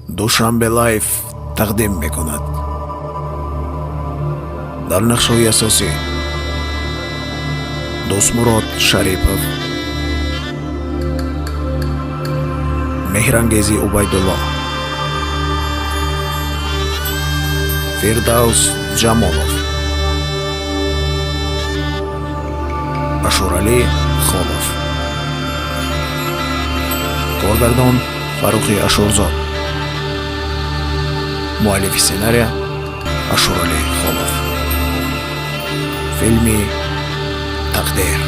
Душанбе Лайф тақдим мекунад. Дар нақшҳои асосӣ Дӯстмурод Шарипов, Меҳрангези Убайдулло, Фирдавс Ҷамолов, Ашуралӣ Холов. Коргардон Фаррухи Ашурзод, муаллифи сценария Ашуралӣ Холов. Филми «Тақдир».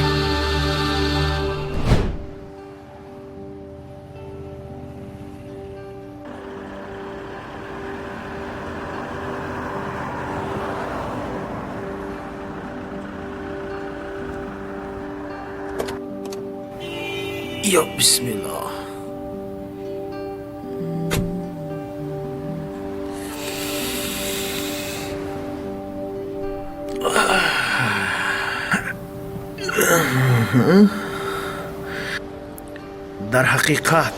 Ё бисмиллоҳ! Дар ҳақиқат,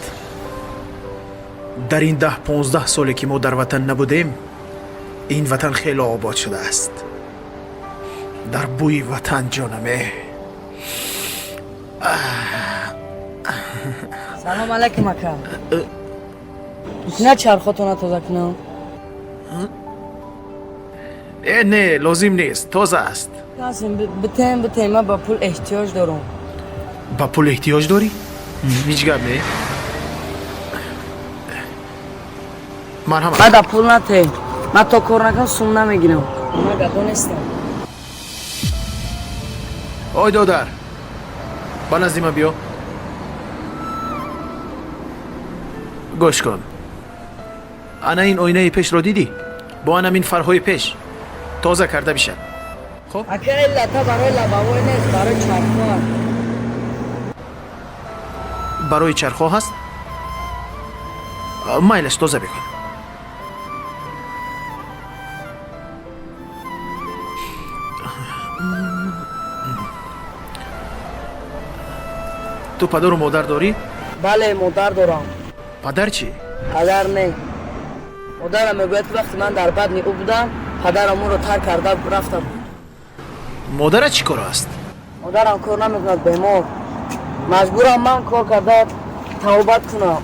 дар ин 10-15 соле, ки мо дар ватан набудем, ин ватан хеле обод шудааст. Дар бӯи ватан ҷонаме. Салом алайкум, ака. На, чархотона тоза кунам? Э, не, лозим нест, тоза аст. Касим битем, битем, ман ба пул эҳтиёҷ дорам. Ба пул эҳтиёҷ дорӣ? Ҳеҷ гап не, марҳамат. Ман да пул нате, ман то кор накунам, сум намегирам. Ман гадо нестам. Ой, додар, ба назди ман биё, гӯш кун. Ана ин оинаи пешро дидӣ? Бо анамин фарҳои пеш тоза карда бишад, хуб? Ака, ин лата барои лобовой нест, барои чархҳо. Барои чархҳо ҳаст? Майлаш, тоза бикун. Ту падару модар дорӣ? Бале, модар дорам. Падар чӣ? Падар не. Модарам мегӯяд, ки вақте ман дар батни ӯ будам, падарам ӯро тарк карда рафта буд. Модарат чӣ кор аст? Модарам кор намекунад, бемор. Маҷбурам ман кор карда табобат кунам.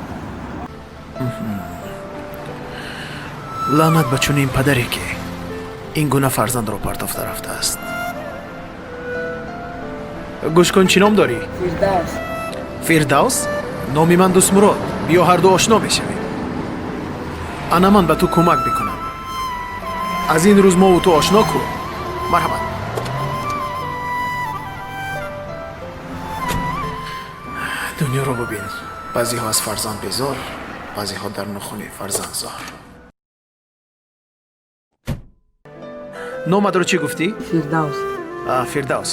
Лаънат ба чунин падаре, ки ин гуна фарзандро партофта рафтааст. Гӯш кун, чӣ ном дорӣ? Фирдавс. Фирдавс? Номи ман Дӯстмурод. Биё, ҳарду ошно мешавем. Ана, ман ба ту кӯмак мекунам. Аз ин рӯз мову ту ошно ку. Марҳамат. Дунёро бубин, баъзеҳо аз фарзанд безор, баъзеҳо дар нухуни фарзанд зор. Номатро чӣ гуфтӣ? Фирдавс. Фирдавс,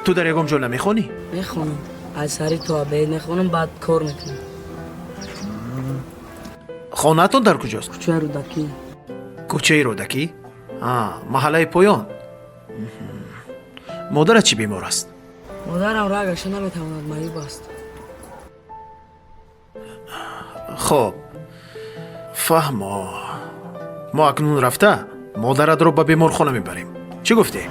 ту дар ягон ҷо намехонӣ? Мехонам, аз сари то абед мехонам, баъд кор мекунам. Хонаатон дар куҷост? Кӯчаи Рӯдакӣ. Кӯчаи Рӯдакӣ, маҳаллаи поён. Модарат чӣ бемор аст? Модарам рагаша наметавонад, маъюб аст. Хоб, фаҳмо. Мо акнун рафта модаратро ба беморхона мебарем. Чӣ гуфтӣ?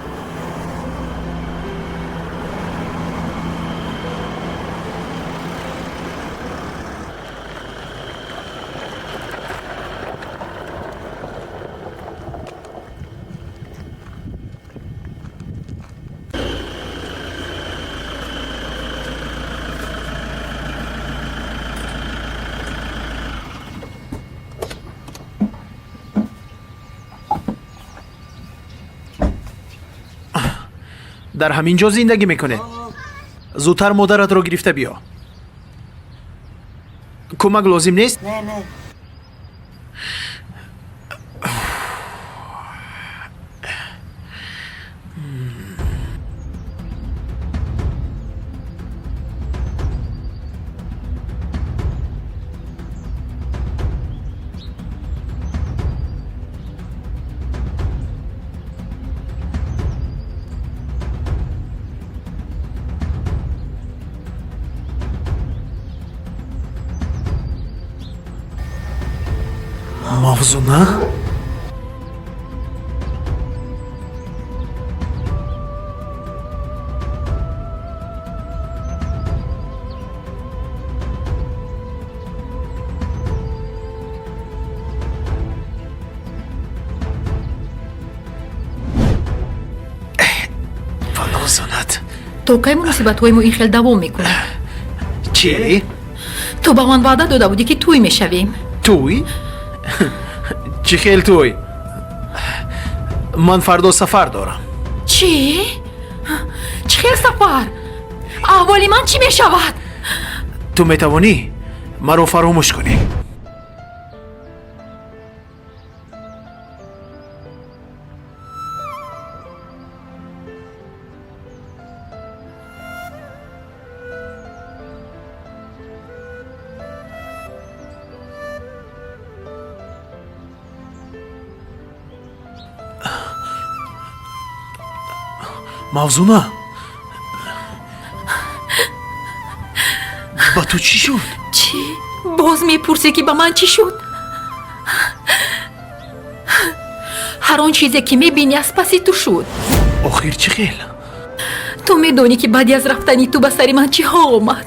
Дар ҳамин ҷо зиндагӣ мекунед? Зудтар модаратро гирифта биё. Кӯмак лозим нест? Не, не. Мавзуна? Мавзунат. То кай муносибатҳои мо ин хел давом мекунад? Чӣ? Ту ба ман ваъда дода будӣ, ки тӯй мешавем. Тӯй? Чӣ хел тӯй? Ман фардо сафар дорам. Чӣ? Чӣ хел сафар? Аҳволи ман чӣ мешавад? Ту метавонӣ маро фаромӯш кунӣ. Мавзуна, ба ту чӣ шуд? Чӣ? Боз мепурсӣ, ки ба ман чӣ шуд? Ҳар он чизе, ки мебинӣ, аз паси ту шуд. Охир чӣ хел? Ту медонӣ, ки баъди аз рафтани ту ба сари ман чиҳо омад.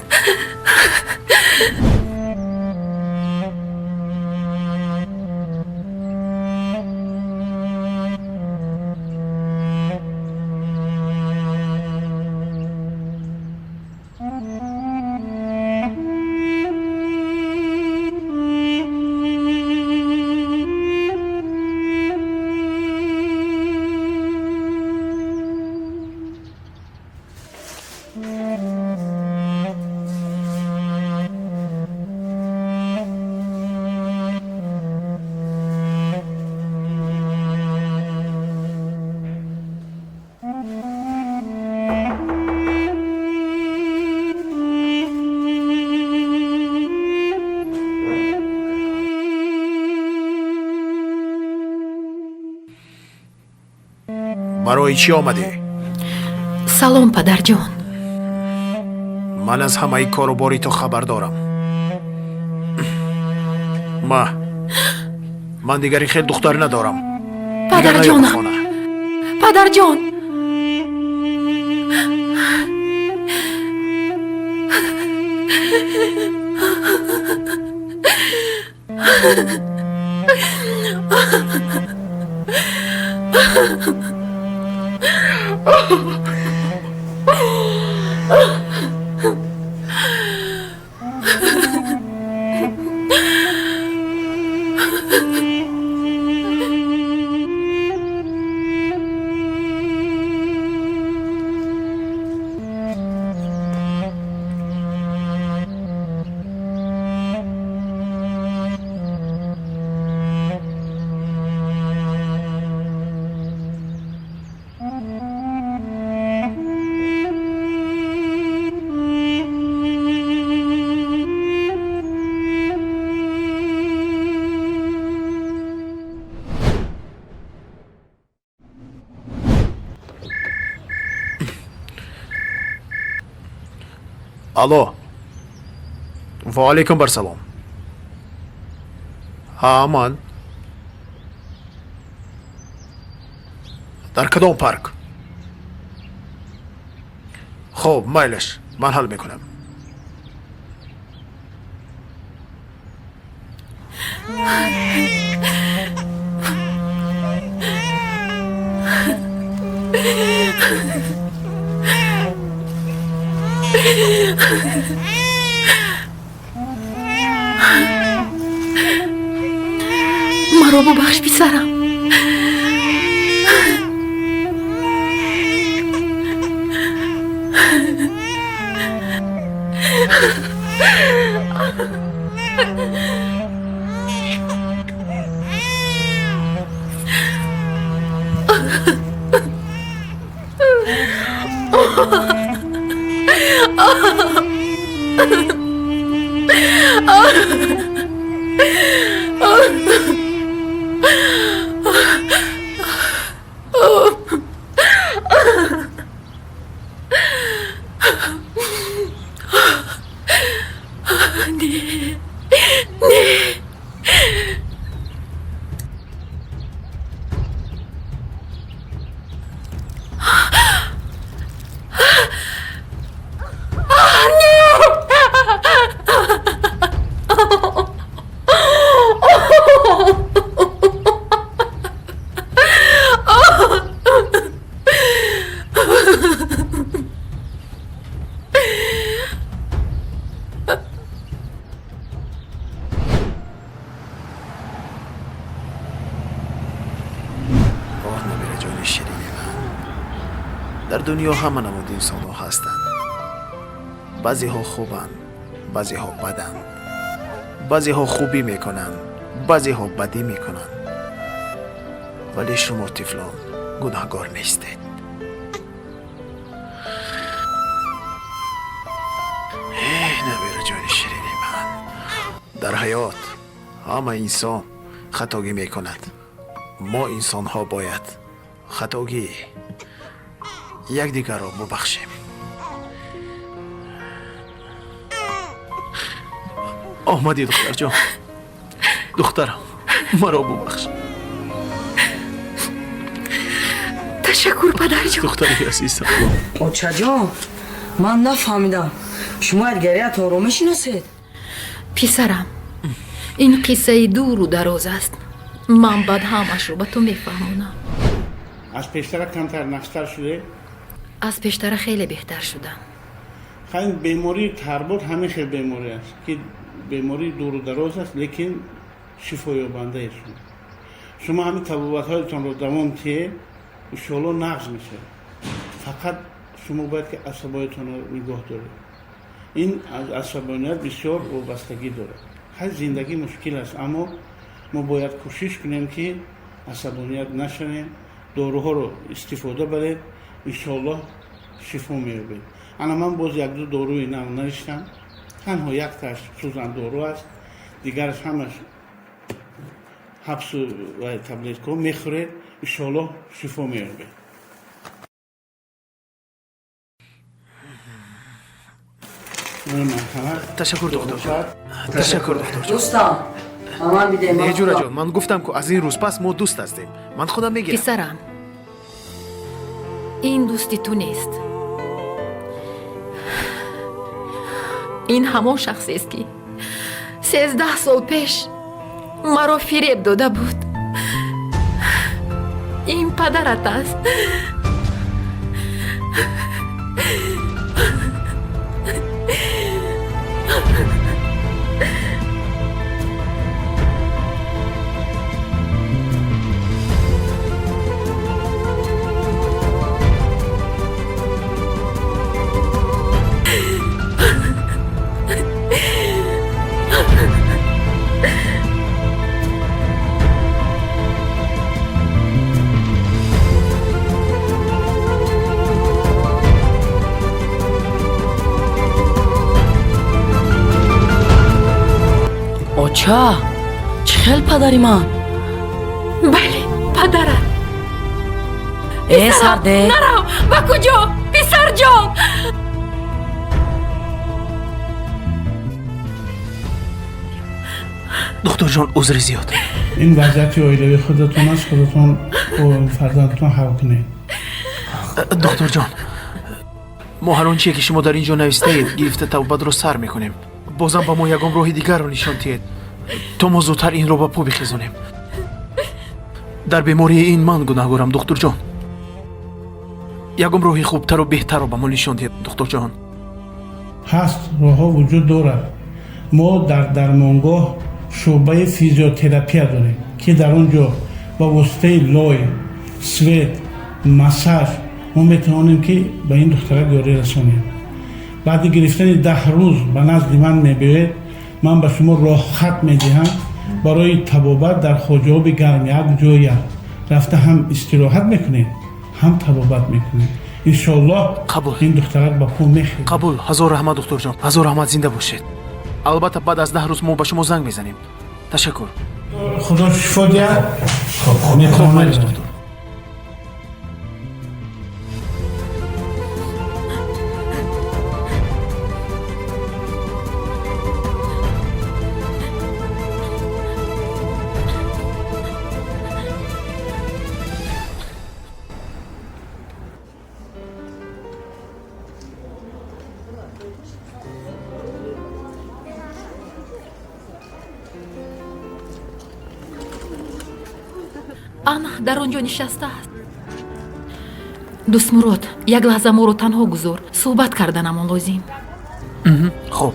Барои чӣ омадӣ? Салом, падарҷон. Ман аз ҳамаи кору бори ту хабар дорам. Ма ман дигар ин хел духтар надорам. Дигар наёб Падарҷонам. хона. Падарҷон. Алло, ва алайкум барсалом. Ҳа, ман. Дар кадом парк? Хуб, майлаш, ман ҳал мекунам. Маро бубахш, писарам. Не. Дар дунё ҳама намуди инсонҳо ҳастанд. Баъзеҳо хубанд, баъзеҳо баданд. Баъзеҳо хубӣ мекунанд, баъзеҳо бадӣ мекунанд. Вале шумо тифлон гунаҳгор нестед. Э, набираҷони ширини ман, дар ҳаёт ҳама инсон хатогӣ мекунад. Мо инсонҳо бояд хатогии якдигарро бубахшем. Омадӣ, духтарҷон. Духтарам, маро бубахш. Ташаккур, падарҷон. Духтари азизам. Очаҷон, ман нафаҳмидам, шумо якдигариятонро мешиносед? Писарам, ин қиссаи дуру дароз аст. Ман баъд ҳамашро ба ту мефаҳмонам. Аз пештара камтар нақштар шуде? Аз пештара хеле беҳтар шудам. Ин бемории тарбот ҳамин хел беморӣ аст, ки бемории дуру дароз аст, лекин шифоёбандаи шумо. Шумо ҳамин табобатҳоятонро давом тиҳед, иншоалло нағз мешавад. Фақат шумо бояд ки асабоятонро нигоҳ доред. Ин аз асабоният бисёр вобастагӣ дорад. Ҳар зиндагӣ мушкил аст, аммо мо бояд кӯшиш кунем, ки асабоният нашавем, доруҳоро истифода баред, иншоаллоҳ шифо меёбед. Ана ман боз якду доруи нав навиштам. Танҳо якташ сӯзандору аст, дигараш ҳамаш ҳабсу таблеткаҳо мехӯред, иншоаллоҳ шифо меёбед. Ташаккур, духтурҷон. Ташаккур, духтурҷон. Дӯстам, ба ман бидеҳ. Не, ҷураҷон, ман гуфтам, ку аз ин рӯз пас мо дӯст ҳастем. Ман худам мегирам. Писарам, ин дӯсти ту нест. Ин ҳамон шахсест, ки 13 сол пеш маро фиреб дода буд. Ин падарат аст. Оча, чӣ хел падари ман? Бале, падарат. Э, сарде. Нарав! Ба куҷо, писарҷон? Духтурҷон, узри зиёд. Ин вазъияти оилавии худатон аст, худатон бо фарзандатон ҳал кунед. Духтурҷон, мо ҳар он чие, ки шумо дар ин ҷо навиштаед, гирифта табобатро сар мекунем. Бозам ба мо ягон роҳи дигарро нишон диҳед, то мо зудтар инро ба по бихезонем. Дар бемории ин ман гунаҳгорам, духтурҷон. Ягон роҳи хубтару беҳтарро ба мо нишон диҳед, духтурҷон. Ҳаст, роҳҳо вуҷуд дорад. Мо дар дармонгоҳ шӯъбаи физиотерапия дорем, ки дар он ҷо ба воситаи лой, свет, массаж мо метавонем, ки ба ин духтарак ёрӣ расонем. Баъди гирифтани 10 рӯз ба назди ман мебиёед, ман ба шумо роҳхат медиҳам барои табобат дар Хоҷаоби Гарм, як ҷоя рафта ҳам истироҳат мекунед, ҳам табобат мекунед. Иншоаллоҳ. Қабул. Ин духтарак ба по мехезад. Қабул. Ҳазор раҳмат, духтурҷон, ҳазор раҳмат. Зинда бошед. Албатта, баъд аз 10 рӯз мо ба шумо занг мезанем. Ташаккур. Худо шифо диҳад. Хуб, метавонед. Майлиш, духтур. Ана дар он ҷо нишастааст. Дӯстмурод, як лаҳза моро танҳо гузор, суҳбат карданамон лозим. Хуб.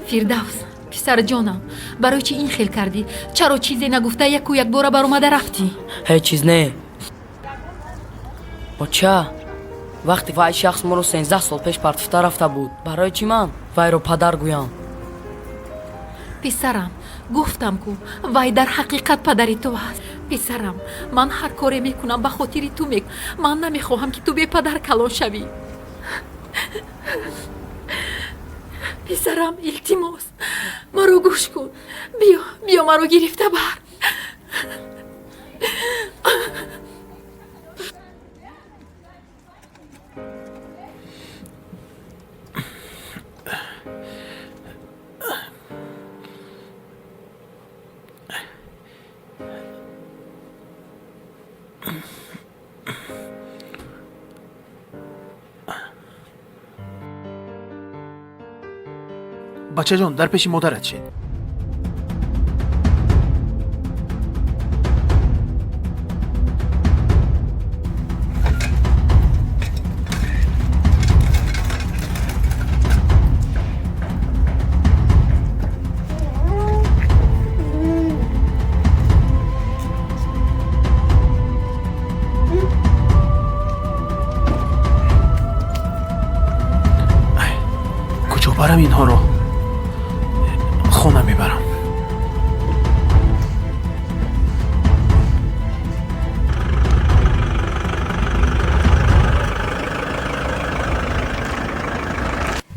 Фирдавс, писарҷонам, барои чӣ ин хел кардӣ? Чаро чизе нагуфта яку якбора баромада рафтӣ? Ҳеҷ чиз не, оча. Вақте вай шахс моро 13 сол пеш партофта рафта буд, барои чӣ ман вайро падар гӯям? Писарам, гуфтам ку, вай дар ҳақиқат падари ту аст. Писарам, ман ҳар коре мекунам, ба хотири ту мек. Ман намехоҳам, ки ту бепадар калон шавӣ. Писарам, илтимос, маро гӯш кун. Биё, биё, маро гирифта бар. Бачаҷон, дар пеши модарат шед. Куҷо барам инҳоро? Хона мебарам.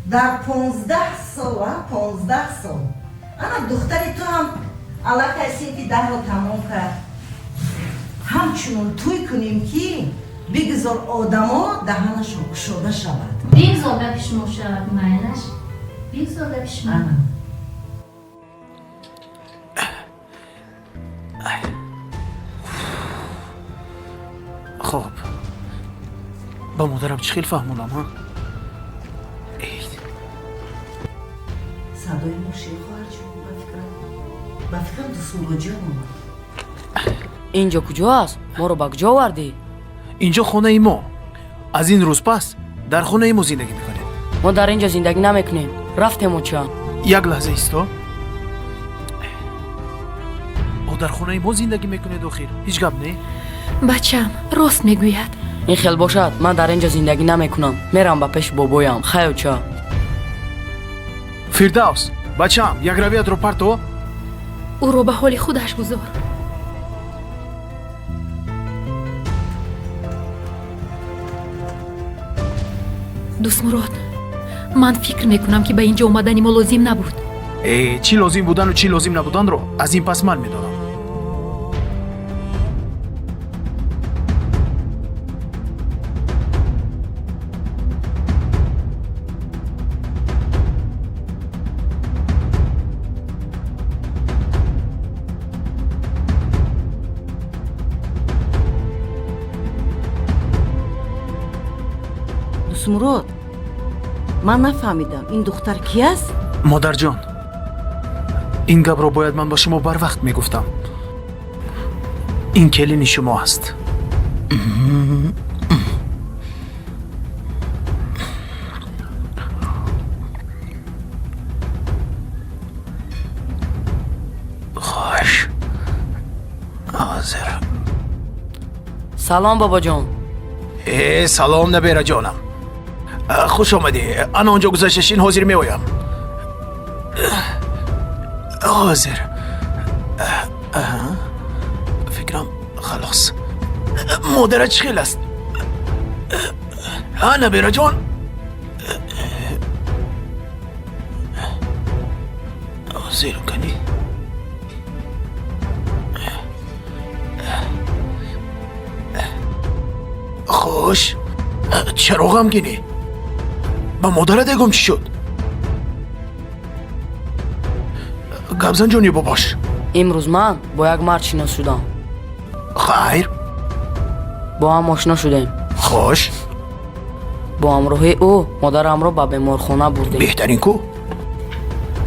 Дар 15 сол, 15 сол, ана духтари ту ҳам аллакай синфи 10-ро тамом кард. Ҳамчунон тӯй кунем, ки бигзор одамо даҳанашон кушода шавад. Бигзор гапи шумо шавад, майлаш, бигзор гапи шумо. Ана. Хоб, ба модарам чӣ хел фаҳмонам, ҳа? Эй, Садои мошин, хоҳарҷон, ба фикрам, ба фикрам, Дусмуроҷон омад. Ин ҷо куҷо аст? Моро ба куҷо овардӣ? Инҷо хонаи мо. Аз ин рӯз пас дар хонаи мо зиндагӣ мекунед. Мо дар ин ҷо зиндагӣ намекунем. Рафтем, оча. Як лаҳза исто. О, дар хонаи мо зиндагӣ мекунед, охир ҳеҷ гап не. Бачам рост мегӯяд. Ин хел бошад, ман дар ин ҷо зиндагӣ намекунам. Мерам ба пеши бобоям. Хай, оча. Фирдавс, бачаам, як равиятро парто. Ӯро ба ҳоли худаш гузор. Дӯстмурод, ман фикр мекунам, ки ба ин ҷо омадани мо лозим набуд. Э, чӣ лозим будану чӣ лозим набуданро аз ин пас ман медонам. Дусмурод, ман нафаҳмидам, ин духтар ки аст? Модарҷон, ин гапро бояд ман ба шумо барвақт мегуфтам. Ин келини шумо аст. Хош, ҳозир. Салом, бобоҷон. Э, салом, набераҷонам, хуш омадӣ. Ана он ҷо гузашта шин, ҳозир меоям, ҳозир. Фикрам, халос. Модара чӣ хел аст, а, набераҷон? Ҳозир кани. Хуш, чаро ғамгинӣ? Ба модарат ягон чӣ шуд? Гапзан, ҷони бобош. Имрӯз ман бо як мард шинос шудам. Хайр? Бо ҳам ошно шудем. Хуш. Бо ҳамроҳии ӯ модарамро ба беморхона бурдем. Беҳтарин ку.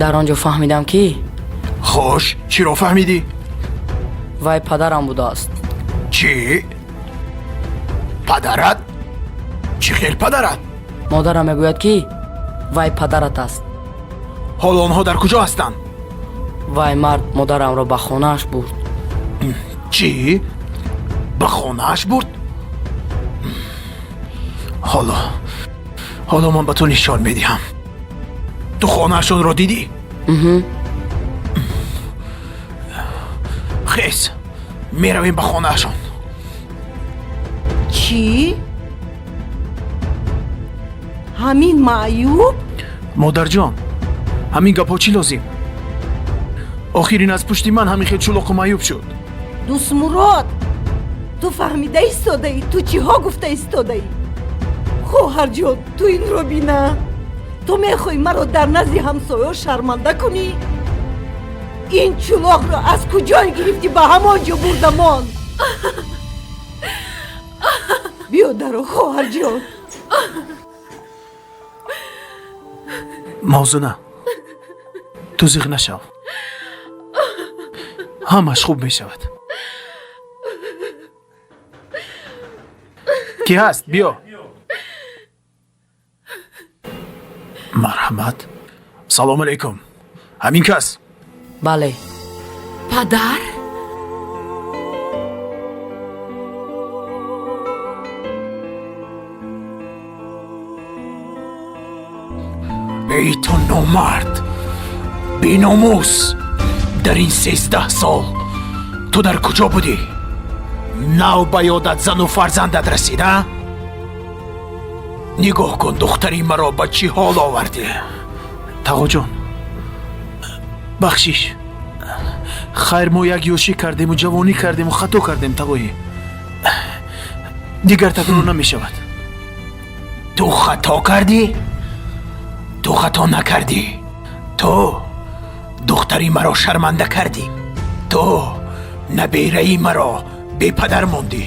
Дар он ҷо фаҳмидам, ки Хуш, чиро фаҳмидӣ? Вай падарам будааст. Чӣ? Падарат? Чӣ хел падарат? Модарам мегӯяд, ки вай падарат аст. Ҳоло онҳо дар куҷо ҳастанд? Вай мард модарамро ба хонааш бурд. Чӣ? Ба хонааш бурд? Ҳоло ман ба ту нишон медиҳам. Ту хонаашонро дидӣ? Хез, меравем ба хонаашон. Чӣ? Ҳамин маъюб? Модарҷон, ҳамин гапҳо чӣ лозим? Охир ин аз пушти ман ҳамин хел чулоқу маъюб шуд. Дӯстмурод, ту фаҳмида истодаӣ, ту чиҳо гуфта истодаӣ? Хоҳарҷон, ту инро бина. Ту мехоҳӣ маро дар назди ҳамсоё шарманда кунӣ? Ин чулоқро аз куҷое гирифтӣ ба ҳамон ҷо бурдамон? Биё даро, хоҳарҷон. Мавзуна, ту зиғ нашав, ҳамаш хуб мешавад. Кӣ ҳаст? Биё. Марҳамат. Салому алайкум. Ҳамин кас? Бале. Падар? Эй ту номард, беномус, дар ин 13 сол ту дар куҷо будӣ? Нав ба ёдат зану фарзандат расид, а? Нигоҳ кун, духтари маро ба чӣ ҳол овардӣ? Тағоҷон, бахшиш. Хайр, мо як ёшӣ кардему, ҷавонӣ кардему, хато кардем, тағоӣ. Дигар такрор намешавад. Ту хато кардӣ? Ту хато накардӣ. Ту духтари маро шарманда кардӣ. Ту набераи маро бепадар мондӣ.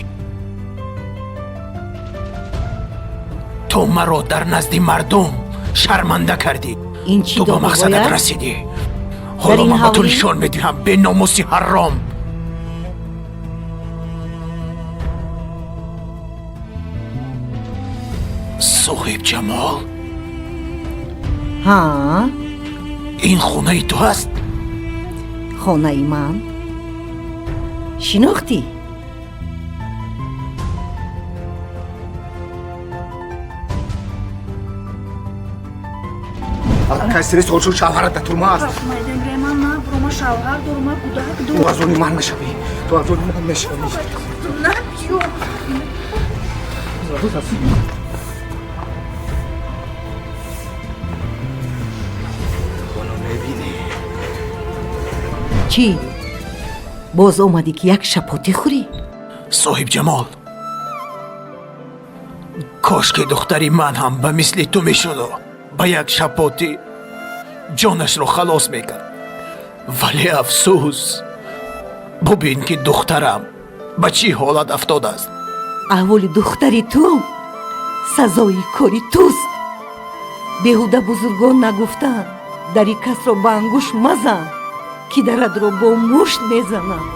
Ту маро дар назди мардум шарманда кардӣ. Ин чӣ Ту ба мақсадат додубояд? расидӣ. Ҳоло Дар ин ман ба ту ҳавлӣ? нишон медиҳам, беномуси ҳарром. Соҳиб Ҷамол? Ҳа? Ин хонаи ту ҳаст? Хонаи ман. Шинохтӣ? Кай 3 сол шуд шавҳарат дар турма аст. Ман шавҳар дорам, ман кӯдак Ту аз они ман мешавӣ. Ту аз они ман мешавӣ. Ҳоло мебинӣ. Чӣ, боз омадӣ ки як шапотӣ хӯрӣ? Соҳиб Ҷамол, кош ки духтари ман ҳам ба мисли ту мешуду ба як шапотӣ ҷонашро халос мекард. Вале афсӯс, бубин ки духтарам ба чӣ ҳолат афтодааст. Аҳволи духтари ту сазои кори туст. Беҳуда бузургон нагуфтанд, дари касро ба ангушт мазан, ки даратро бо мушт мезананд.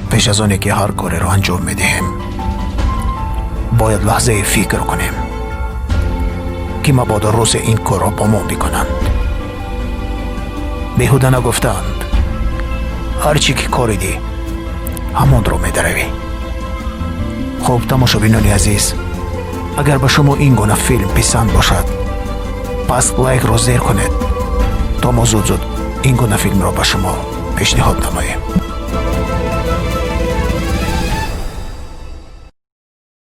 Пеш аз оне ки ҳар кореро анҷом медиҳем, бояд лаҳзае фикр кунем, ки мабодо рӯзе ин корро бо мо бикунанд. Беҳуда нагуфтаанд, ҳар чӣ ки коридӣ, ҳамонро медаравӣ. Хуб, тамошобинони азиз, агар ба шумо ин гуна филм писанд бошад, пас лайкро зер кунед, то мо зуд-зуд ин гуна филмро ба шумо пешниҳод намоем.